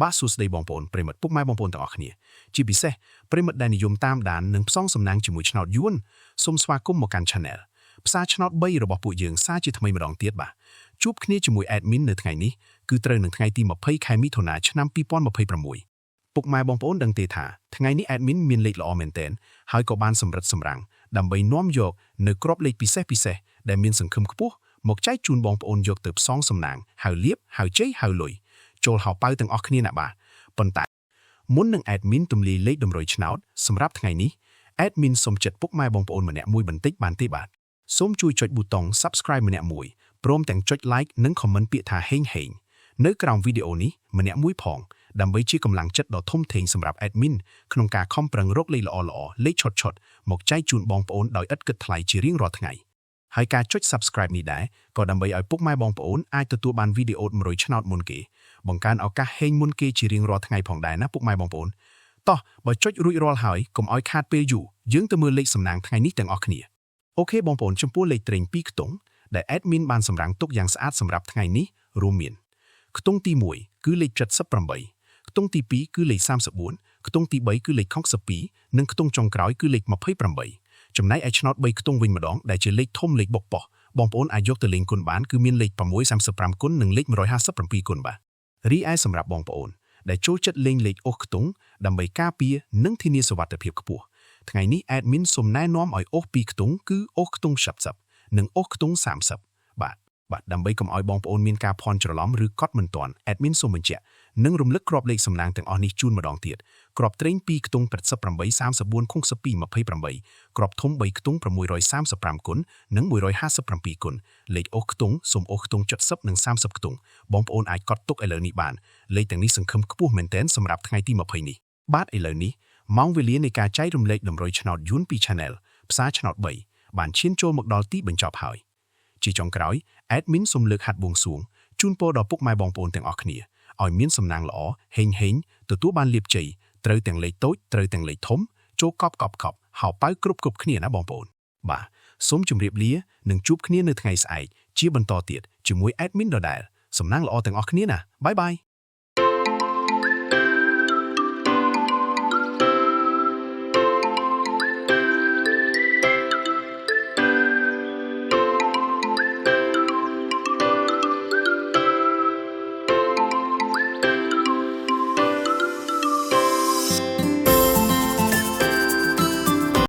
បាទសួស្តីបងប្អូនប្រិយមិត្តពុកម៉ែបងប្អូនទាំងអស់គ្នាជាពិសេសប្រិយមិត្តដែលនិយមតាមដាននិងផ្សងសំណាងជាមួយឆ្នោតយួនសូមស្វាគមន៍មកកាន់ Channel ផ្សារឆ្នោត3របស់ពួកយើងសារជាថ្មីម្ដងទៀតបាទជួបគ្នាជាមួយ admin នៅថ្ងៃនេះគឺត្រូវនឹងថ្ងៃទី20ខែមិថុនាឆ្នាំ2026ពុកម៉ែបងប្អូនដឹងទេថាថ្ងៃនេះ admin មានលេខល្អមែនទែនហើយក៏បានសម្រិតសម្រាំងដើម្បីនាំយកនៅគ្រាប់លេខពិសេសពិសេសដែលមានសង្ឃឹមខ្ពស់មកចែកជូនបងប្អូនយកទៅផ្សងសំណាងហៅលៀបហៅជ័យហៅលុយចូលហៅប៉ៅទាំងអស់គ្នាណាបាទប៉ុន្តែមុននឹង admin ទម្លាយលេខតម្រុយឆ្នោតសម្រាប់ថ្ងៃនេះ admin សូមចិត្តពុកម៉ែបងប្អូនម្នាក់មួយបន្តិចបានទេបាទសូមជួយចុចប៊ូតុង Subscribe ម្នាក់មួយព្រមទាំងចុច Like និង Comment ពាក្យថាហេងហេងនៅក្រោមវីដេអូនេះម្នាក់មួយផងដើម្បីជាកម្លាំងចិត្តដ៏ធំធេងសម្រាប់ admin ក្នុងការខំប្រឹងរកលេខល្អៗលេខឆុតឆុតមកចែកជូនបងប្អូនដោយឥតគិតថ្លៃជារៀងរាល់ថ្ងៃហើយការចុច Subscribe នេះដែរក៏ដើម្បីឲ្យពុកម៉ែបងប្អូនអាចទទួលបានវីដេអូ100ឆ្នោតមុនគេបង្កើនឱកាសហេងមុនគេជារៀងរាល់ថ្ងៃផងដែរណាពុកម៉ែបងប្អូនតោះបើចុចរួចរាល់ហើយកុំឲ្យខាតពេលយូរយើងទៅមើលលេខសំណាងថ្ងៃនេះទាំងអស់គ្នាOK បងប្អូនចំពោះលេខត្រេង2ខ្ទង់ដែល admin បានសម្រាំងទុកយ៉ាងស្អាតសម្រាប់ថ្ងៃនេះរួមមានខ្ទង់ទី1គឺលេខ78ខ្ទង់ទី2គឺលេខ34ខ្ទង់ទី3គឺលេខ62និងខ្ទង់ចុងក្រោយគឺលេខ28ចំណែកឯឆ្នោត3ខ្ទង់វិញម្ដងដែលជាលេខធំលេខបុកប៉ុស្តិ៍បងប្អូនអាចយកទៅលេងគុណបានគឺមានលេខ635គុណនិងលេខ157គុណបាទរីឯសម្រាប់បងប្អូនដែលចូលចិត្តលេងលេខអូសខ្ទង់ដើម្បីការពារនិងធានាសុវត្ថិភាពខ្ពស់ថ្ងៃនេះ admin សូមណែនាំឲ្យអូស2ខ្ទង់គឺអូសខ្ទង់70និងអូសខ្ទង់30បាទបាទដើម្បីកុំឲ្យបងប្អូនមានការភ័ន្តច្រឡំឬកត់មិនទាន់ admin សូមបញ្ជាក់និងរំលឹកគ្រាប់លេខសំណាងទាំងអស់នេះជូនម្ដងទៀតគ្រាប់ត្រេង2ខ្ទង់88 34 62 28គ្រាប់ធំ3ខ្ទង់635គុណនិង157គុណលេខអូសខ្ទង់សូមអូសខ្ទង់70និង30ខ្ទង់បងប្អូនអាចកត់ទុកឥឡូវនេះបានលេខទាំងនេះសង្ឃឹមខ្ពស់មែនទែនសម្រាប់ថ្ងៃទី20នេះបាទឥឡូវនេះម៉ោងវេលានៃការចែករំលែកតម្រុយឆ្នោតយួនពី Channel ផ្សារឆ្នោត3បានឈានចូលមកដល់ទីបញ្ចប់ហើយជាចុងក្រោយ admin សូមលើកហាត់បួងសួងជូនពរដល់ពុកម៉ែបងប្អូនទាំងអស់គ្នាឲ្យមានសំណាងល្អហេងហេងទទួលបានលាភជ័យត្រូវទាំងលេខតូចត្រូវទាំងលេខធំចូលកប់កប់កប់ហៅប៉ៅគ្រប់គ្រប់គ្នាណាបងប្អូនបាទសូមជម្រាបលានិងជួបគ្នានៅថ្ងៃស្អែកជាបន្តទៀតជាមួយ admin ដដែលសំណាងល្អទាំងអស់គ្នាណាbye bye.